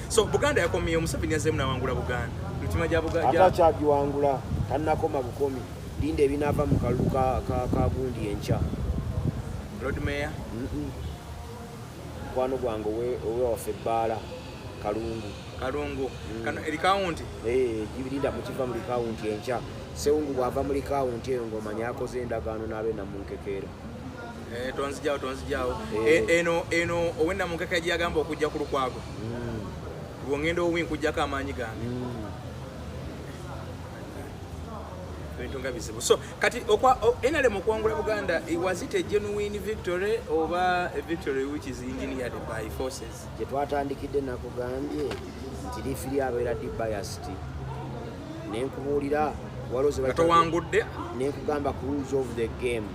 So Buganda yakomyeyo, Museveni yazzeemu nawangula Buganda, mitima gya Ate Buganda. akyagiwangula, tannakoma bukomi. Linda ebinaava mu kalulu ka gundi enkya. Lord Mayor. Mukwano gwange owewaffe ebbaala Kalungu. Kalungu kano eri kawunti. Gibirinda mukiva muli kawunti enkya. Sewungu bw'ava muli kawunti eyo ng'omanya akoze endagaano n'abenamunkekeera. Tonzijaawo, tonzijaawo. Eno owennamunkeke gyeyagamba okujja ku Lukwago, bwongenda owi nkujjako amaanyi gange. Ebintu nga bizibu. So kati NRM okuwangula Buganda, was it a genuine victory oba a victory which is engineered by forces? Gye twatandikidde nakugambye nti referee abeera biased, nenkubuulira waliwo ze Nga towangudde. Nenkugamba ku rules of the game,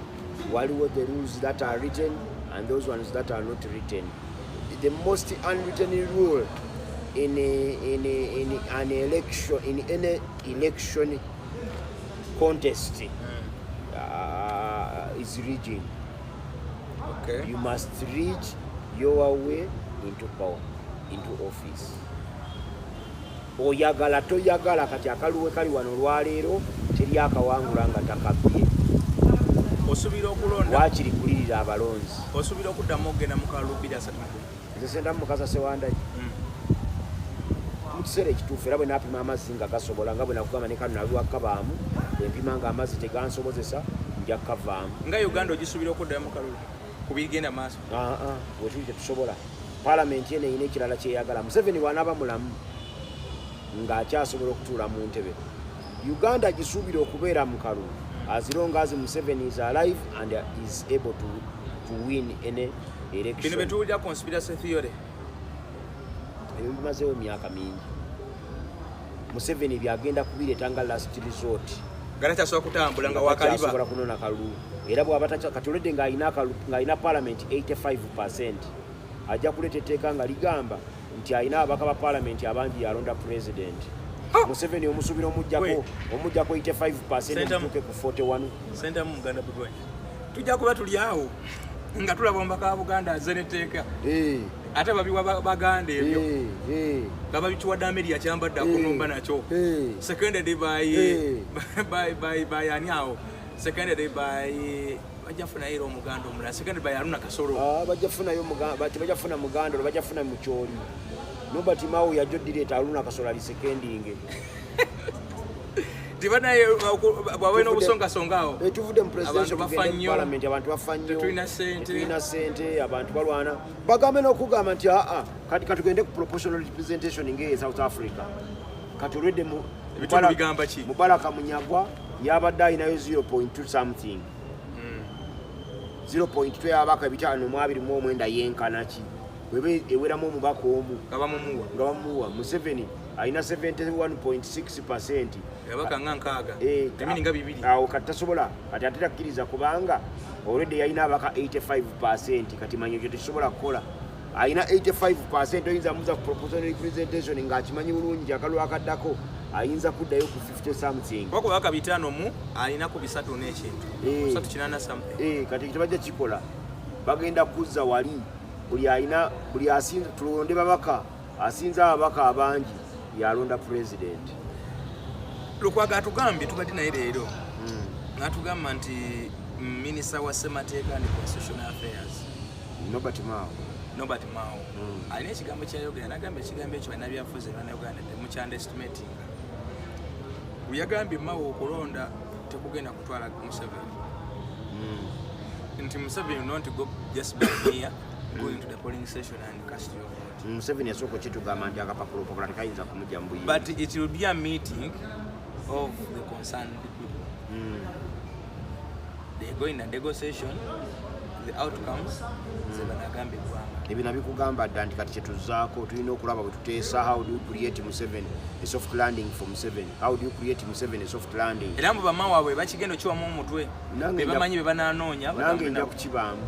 waliwo the rules that are written and those ones that are not written. The most unwritten rule in an election, in any election contest, is rigging. You must rig your way into power, into office, oyagala toyagala. Kati akaluwe kali wano olwaleero, teri akawangula nga takabbye. Osuubira okulonda? Waakiri kulirira abalonzi. Osuubira okuddamu okugenda mu kalulu 231? Nze Sentamu Mukasa Sewandagi, mu kiseera ekituufu, era bwe naapima amazzi nga gasobola, nga bwe nakugamba ne kano nabiwa kabaamu, bwe mpima nga amazzi tegansobozesa, nja kukavaamu. Nga Uganda ogisuubira okuddayo mu kalulu ku bigenda maaso? Aa, wetuli tetusobola. Paalamenti eno erina ekirala kyeyagala. Museveni bw'anaaba mulamu ng'akyasobola okutuula mu ntebe, Uganda gisuubira okubeera mu kalulu as long as Museveni is alive and is able to win any Bino election. byetuwulira, conspiracy theory. Ebyo bimazeewo emyaka mingi. Museveni byagenda kubireeta nga last resort. Nga takyasobola kutambula, nga Takyasobola wakaliba. kunona kalulu, era bwaba kati olwedde ng'alina parliament 85, ajja kuleeta etteeka nga ligamba nti alina ababaka ba parliament abangi yalonda president. Museveni omusuubira omugjako Wait. omugjako 85, Sentamu. omutuuke ku 41. Sentamu muganda Bobi, tujja kuba tuli awo nga tulaba omubaka wa Buganda azze netteeka, ate babiwa Baganda ebyo, nga babituwadde Ameri akyambadde akunumba nakyo, seconded by by ani awo, seconded by, bajja funayo era omuganda omulala, seconded by Haruna Kasolo. Ah, bajja funayo tebajja funa muganda olwo, bajja funa mukyoli. Nobert Mao yajja oddireeta Haruna Kasolo ali seconding. Tibanaye bwawe n'obusongasonga awo. Eh, tuvudde mu presidential, Abantu bafa tugende mu nnyo. parliament. Abantu bafa nnyo. Tetulina ssente. Tetulina ssente. Abantu balwana, bagambe n'okugamba nti aa, kati katugende ku proportional representation ng'eye South Africa. Kati olwedde Ebitundu bigamba ki? Mubaraka Munyagwa yabadde alinayo 0.2 something, 0.2 yabaka 529, yenkana ki? Weba eweramu omubaka omu. Nga bamumuwa. Nga bamuwa. Museveni alina 71.6. Ababaka nga 60, Eh, emini nga 2. Awo kati tasobola, kati ate takkiriza kubanga olwedde yalina abaka 85. Kati manya ekyo tekisobola kukola. Alina 85, oyinza muza ku proportional representation ng'akimanyi bulungi nti akalulu akaddako ayinza kuddayo ku 50 something. Kuba ku babaka 5 mu alina ku 3 n'ekintu, 380 something. Eh, kati tebajja kikola, bagenda kuzza wali buli alina, buli asinza, tulonde babaka, asinza ababaka abangi yalonda president. Lukwago atugambye, tubadde naye leero, n'atugamba nti minisita wa ssemateeka and constitutional affairs, Nobert Mao. Nobert Mao, alina ekigambo kyayogera, nagamba ekigambo ekyo bannabyafuzi bannayuganda temukyunderestimatinga. Bwe yagambye Mao, okulonda tekugenda kutwala Museveni, nti Museveni will not go just by mere going to the polling station and cast your vote. Museveni yasooka okitugamba nti akapapulopapula tekayinza kumujja mu buyinza. But it will be a meeting of the concerned people. They go in a negotiation, the outcomes ze banagamba eggwanga. Ebyo nabikugamba dda nti kati kyetuzaako tulina okulaba bwe tuteesa, how do you create Museveni a soft landing for Museveni? How do you create Museveni a soft landing? Era mbu bama waabwe bakigenda okiwamu omutwe, Nange be bamanyi be bananoonya. Nange Batambe nja nabo. Kukibaamu.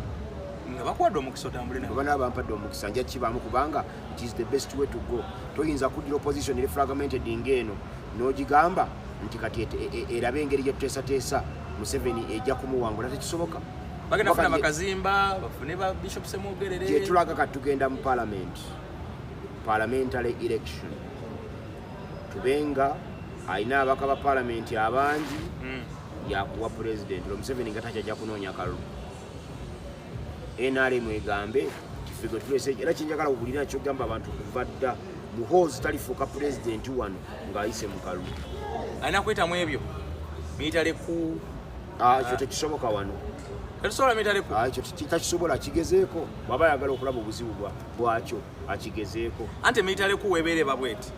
Nga bakuwadde omukisa otambule nabo. Bwe banaaba bampadde omukisa, nja kukibaamu kubanga it is the best way to go. Toyinza kuddira opposition eri fragmented ng'eno n'ogigamba nti kati erabe engeri gye tuteesateesa Museveni ejja kumuwangula. Tekisoboka. Bagenda Kuba funa kati bakazimba, bafune ba Bishop Semwogerere. Gyetulaga kati tugenda mu parliament, parliamentary election, tubenga alina ababaka ba parliament abangi yakuwa president. Olwo Museveni nga takyajja kunoonya kalulu. NRM egambe tiffe tulese. Era kyenjagala kubulira kyogamba abantu, kuva dda Muhoozi talifuuka pulezidenti wano ng'ayise mu kalulu. Alina kwetamu ebyo military coup. Ah, ekyo tekisoboka wano. Tetusobola military coup. Ah, ekyo takisobola. Akigezeeko bw'aba ayagala okulaba obuzibu bwakyo, akigezeeko. Anti military coup webeereba bweti,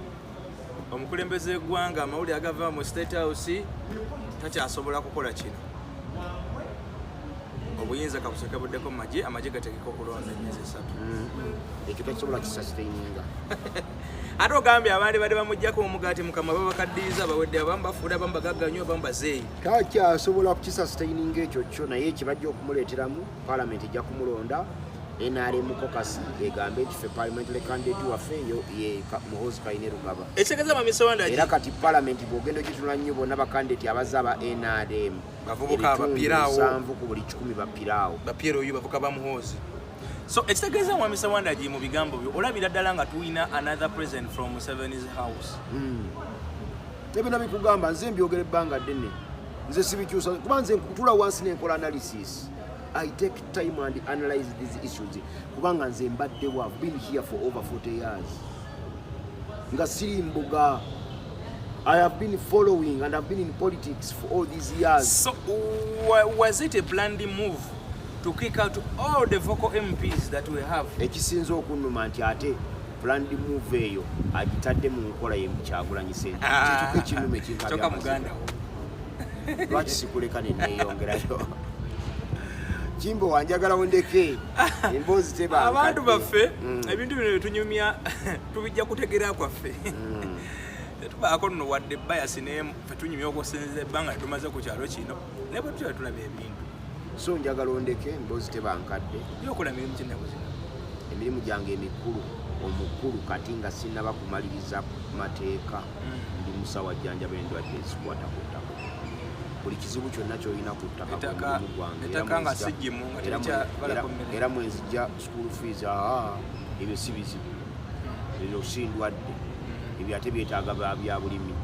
omukulembeze w'eggwanga amawulire agava mu State House Takyasobola kukola kino. Obuyinza kabusooke buddeko mu magye, amagye gategeka okulonda emyezi 3. Ekyo takisobola kisustaininga. Ate ogambye abandi badde bamuggyako omugaati mukama, babakaddiyiza, bawedde, abamu bafuula, abamu bagagga nnyo, abamu bazeeyi. Takyasobola kukisustaininga ekyo kyo, naye ekibajja okumuleeteramu, parliament ejja kumulonda. NRM caucus egambe nti ffe parliamentary candidate waffe yo ye Muhoozi Kainerugaba. Ekitegeeza Mwami Ssewandagi, era kati parliament bw'ogenda ogitunula nnyo, bonna bakandidate abazze aba NRM Bavubuka ebitundu bapiraawo. 70 ku buli 100 bapiraawo. Bapyero oyo bavuka ba Muhoozi. So ekitegeeza, Mwami Ssewandagi, mu bigambo byo olabira ddala nga tulina another president from Museveni's house. Ebyo bikugamba nze mbyogera ebbanga ddene, nze sibikyusa, kuba nze ntula wansi nenkola analysis. I take time and analyze these issues, kubanga nze mbaddewo. I've been here for over 40 years nga siri mbuga. I have been following and I've been in politics for all these years. So was it a planned move to kick out all the vocal MPs that we have? Ekisinza okunnuma nti ate planned move eyo agitadde mu nkola ye Kyagulanyi Ssentamu. Kyekyo ekinnuma. Kyokka muganda wo. Lwaki sikuleka neneeyongerayo? Kimbo wanjagalawo, ndeke emboozi teba. Abantu baffe, ebintu bino byetunyumya tubijja kutegeera kwaffe. Tetubaako nno wadde bias n'emu. Ffe tunyumya okusinziza ebbanga lyetumaze ku kyalo kino, naye bwe tutya tulaba ebintu. So njagala ondeke, emboozi teba nkadde. Byokola mirimu ky'ennaku zino? Emirimu gyange emikulu, omukulu kati nga sinnaba kumaliriza mateeka, ndi musawo ajjanjaba endwadde ezikwata ku ttaka. Buli kizibu kyonna kyolina ku ttaka, gwe mulimu gwange. Era Ettaka nga sijjimu, nga terikyabalako mmere. Era mwenzijja school fees. Aa, ebyo si bizibu, ebyo si ndwadde, ebyo ate byetaaga ba byabulimi.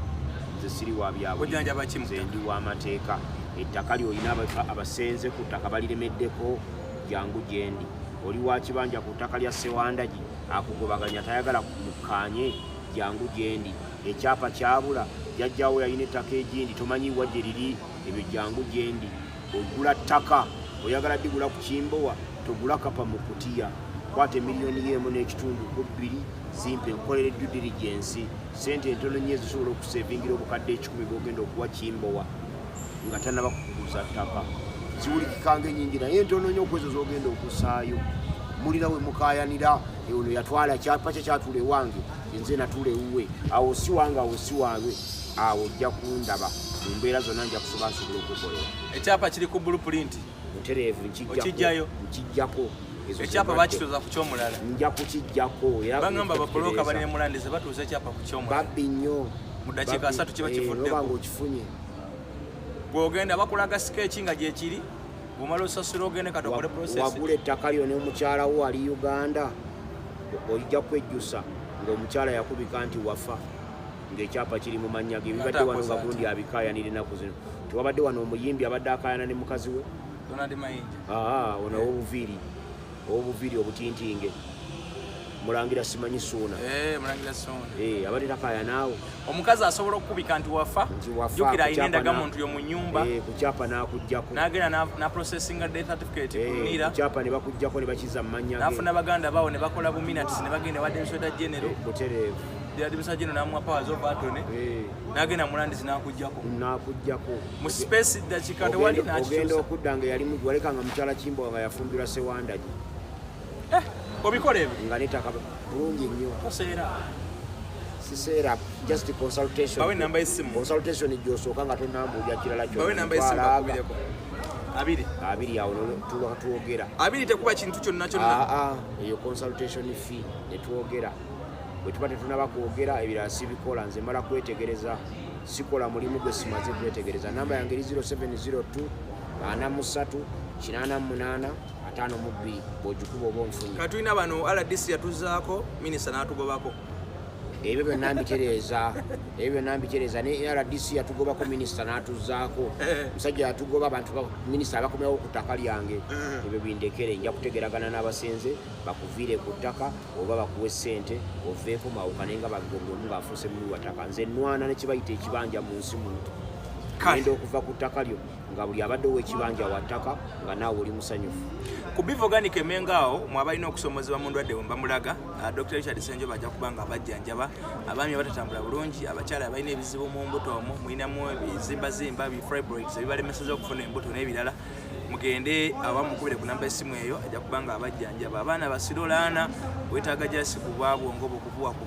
Nze siri wa byabulimi. Ojjanjaba ki mu Nze ttaka? ndi w'amateeka. Ettaka lyolina, abasenze ku ttaka baliremeddeko, jangu gyendi. Oli wa kibanja ku ttaka lya Sewandagi, akugobaganya, tayagala mukkaanye, jangu gyendi. Ekyapa kyabula, jjajjawo yalina ettaka egindi, tomanyiwa gye liri, ebyo jangu gyendi. Ogula ttaka, oyagala digula ku Kimbowa, togula kapa mu kutiya. Kwata 1.5 million ku 2 zimpe, nkolere due diligence. Sente entono nnyo ezisobola okusevingira 100,000 bwogenda okuwa Kimbowa nga tanaba kukuguza ttaka. Ziwulikikanga enyingi, naye entono nnyo okwezo zogenda okusaayo. Mulina we mukayanira, ono yatwala kyapa kye, kyatula ewange, nze natula ewuwe, awo si wange, awo si wange, awo ojja kundaba mu mbeera zonna, nja kusoba nsobola okukolera. Ekyapa kiri ku blueprint. Mutereevu, nkijjako. Okijjayo? Nkijjako. Ezo Ekyapa zendwadde. Bakituuza ku kyomulala. Nja kukijjako era. Bagamba babuloka kutereeza. balina mulandize batuuza ekyapa ku kyomulala. Babbi nnyo. Mu dakiika Babbi. 30 kiba kivuddeko. Oba ng'okifunye. Bw'ogenda bakulaga sketch nga gyekiri, bw'omala osasula ogende kati okole process. Wagula ettaka lyo n'omukyala wo ali Uganda, ojja kwejjusa ng'omukyala yakubika nti wafa ng'ekyapa kiri mu mannya ge. Bibadde wano nga Akoze gundi abikaayanira ennaku zino. Tewabadde wano omuyimbi abadde akaayana ne mukazi we? Donald Mayinja. Aa, ono owobuviiri obutintinge, mulangira simanyi Suuna. Eh, mulangira Suuna. Eh, abadde takaaya naawe. Omukazi asobola okukubika nti wafa. Nti wafa, Jjukira ku alina kyapa endagamuntu yo mu nyumba. Eh, ku kyapa n'akuggyako. N'agenda n'aprocessinga death certificate ku Eh, NIRA. ku kyapa ne bakugjako ne bakiza mu mannya ge. N'afuna baganda bawo ne bakola bu minutes ne bagenda ewa administrator general. Eh, butereevu. Administrator general n'amuwa powers of attorney. N'agenda mulandizi n'akuggyako. N'akuggyako. Mu space dakiika tewali. Ogenda N'akikyusa. okudda nga yali waleka nga mukyala Kimbo nga yafumbirwa Sewandagi. Eh, obikola ebyo? Nga netaka bulungi nnyo. Toseera? Siseera, just consultation. Bawe enamba y'essimu. Consultation gyosooka nga tonambuulya kirala. Bawe enamba y'essimu. Kyonna. Bakubireko 20. 20 awo tuba twogera. 20 tekuba kintu kyonna kyonna. Aa, eyo consultation fee netwogera. Bwe tuba tetunaba kwogera, ebirala sibikola. Nze mala kwetegereza, sikola mulimu gwe simaze kwetegereza. Namba yange eri 0702 43 88 52. Bw'ogikuba oba onfunye. Katulina bano, RDC yatuzaako minisita n'atugobako. Ebyo byonna mbitereeza, ebyo byonna mbitereeza. Ne RDC yatugobako, minisita n'atuzaako. Musajja yatugoba, abantu minisita abakomyawo ku ttaka lyange. Ebyo bindekere, nja kutegeragana n'abasenze bakuviire ku ttaka oba bakuwe ssente oveeko mwawukane nga buli omu ng'afuuse muwi wa ttaka. Nze nwana ne kibayita ekibanja mu nsi muno. Ngenda okuva ku ttaka lyo nga buli abadde ow'ekibanja wa ttaka nga naawe oli musanyufu. Ku Biva Organic Emengo awo mwabalina okusomozebwa mu ndwadde bwe bamulaga, Dr. Richard Ssenjoba ajja kuba nga abajjanjaba abaami abatatambula bulungi, abakyala abalina ebizibu mu mbuto omwo mulinamu ebizimbazimba bi fibroids ebibalemeseza okufuna embuto n'ebirala, mugende abamukubire ku namba y'essimu eyo ajja kuba nga abajjanjaba. Abaana basirolaana wetaaga jasi ku bwabwongo bw'okubuwa ku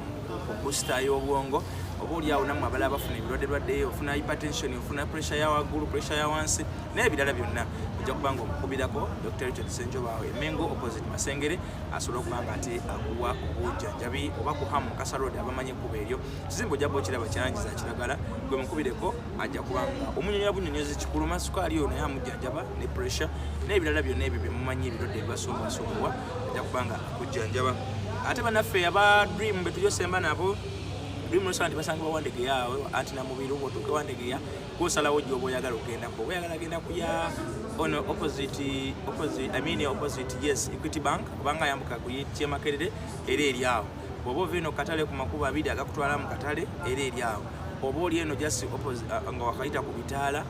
booster y'obwongo, oba oli awo nammwe abalala bafuna ebirwadde lwadde, ofuna hypertension, ofuna pressure ya waggulu, pressure ya wansi n'ebirala byonna, ojja kuba nga omukubirako Dr. Richard Ssenjoba awo Emengo opposite Masengere, asobola okuba nga ate akuwa obujjanjabi, oba ku Ham Mukasa Road abamanyi ekkubo eryo kizimbe ojja kuba okiraba kyalangi za kiragala, gwe mukubireko ajja kuba nga omunyonyola bunyonyozi kikuluma, sukaali oyo naye amujjanjaba ne pressure n'ebirala byonna ebyo bye mumanyi ebirwadde ebibasumbasumbuwa ajja kuba nga akujjanjaba. Ate bannaffe aba Dream be tujosemba nabo, Dream Restaurant basangibwa Wandegeya awo anti Namubiru, bw'otuuka Wandegeya gw'osalawo gy'oba oyagala okugendako, oba oyagala genda kuya ono opposite, opposite, I mean opposite, yes, Equity Bank, obanga ayambuka ku Kyemakerere era eri awo, bw'oba ova eno katale ku makubo abiri agakutwala mu katale era eri awo, oba oli eno just opposite, nga wakayita ku bitaala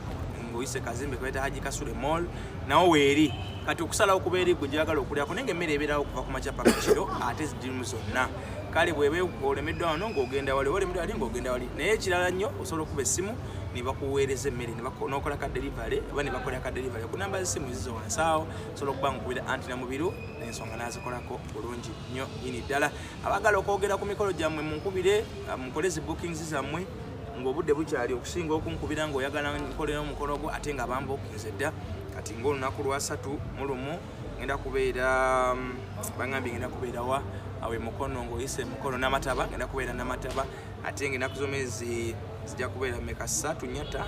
ng'oyise kazimbe kebayita Haji Kasule Mall nawo weeri. Kati okusalawo kuba eri gwe gyagala okulyako, naye ng'emmere ebeerawo okuva ku makya paka kiro, ate zirimu zonna. Kale bw'eba olemeddwa wano ng'ogenda wali, oba olemeddwa wali ng'ogenda wali. Naye ekirala nnyo osobola okuba essimu ne bakuweereza emmere n'okola ka delivery oba ne bakola ka delivery ku namba z'essimu zizo wansi awo. Osobola okuba ng'okubira anti Namubiru ensonga n'azikolako bulungi nnyo nnyini ddala. Abaagala okwogera ku mikolo gyammwe munkubire, mukole zi bookings zammwe ng'obudde bukyali, okusinga okunkubira ng'oyagala nkolera omukolo gwo ate nga bambuukinze dda. Kati ng'olunaku lwa 31 ngenda kubeera, bangambye ngenda kubeera wa awo emukono ng'oyise emukono Namataba, ngenda kubeera Namataba, ate ng'ennaku z'omwezi zijja kubeera meka, 3, 4,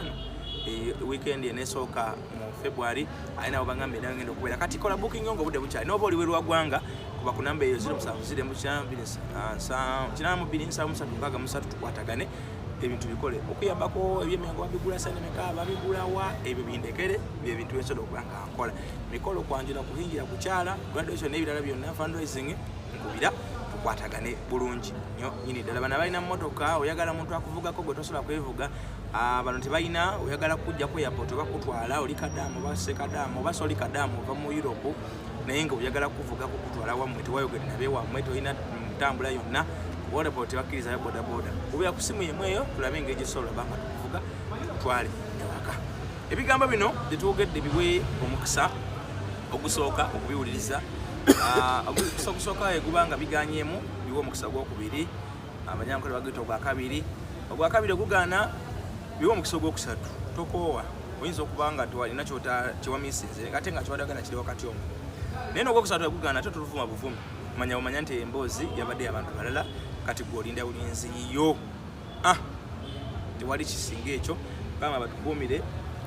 5, weekend eneesooka mu February, ate nabo bangambye nayo ngenda okubeera. Kati kola booking yo ng'obudde bukyali, n'oba oli bweru wa ggwanga kuba ku namba eyo 07 0 82 73 63, tukwatagane ebintu bikole. Okuyambako ebyemengo babigula sente meka, babigula wa, ebyo bindekere, bye bintu byensobola okuba nga nkola. Mikolo, kwanjula, kuhingira, kukyala, graduation n'ebirala byonna, fundraising, nkubira tukwatagane bulungi nnyo nyini ddala. Bano abalina mmotoka, oyagala muntu akuvugako gwe tosobola kwevuga, bano tebalina, oyagala kujja ku airport oba kutwala, oli kadaamu oba sekadaamu oba soli kadaamu ova mu Europe naye nga oyagala kuvugako kutwala wammwe, tewayogere nabe wammwe, tolina ntambula yonna, bodaboda tebakkirizayo bodaboda, kubeera ku simu yemu eyo tulabe engeri gyesobola oba nga tukuvuga tutwale ewaka. Ebigambo bino byetwogedde biwe omukisa ogusooka okubiwuliriza. Omukisa ogusooka eguba nga biganyemu, biwe omukisa ogwokubiri, abanyankole baguyita ogwakabiri, ogwakabiri ogugaana biwe omukisa ogwokusatu. Tokoowa, oyinza okuba nga tewalina kyewamisinze ate nga kyewadagana kiri wakati omwo, naye n'ogwokusatu egugaana ate toluvuma buvumi, manya omanya nti emboozi yabadde abantu balala, kati gwe olinda bulinzi yo. Tewali kisinga ekyo. Kama batukuumire,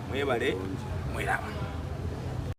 mwebale, mweraba.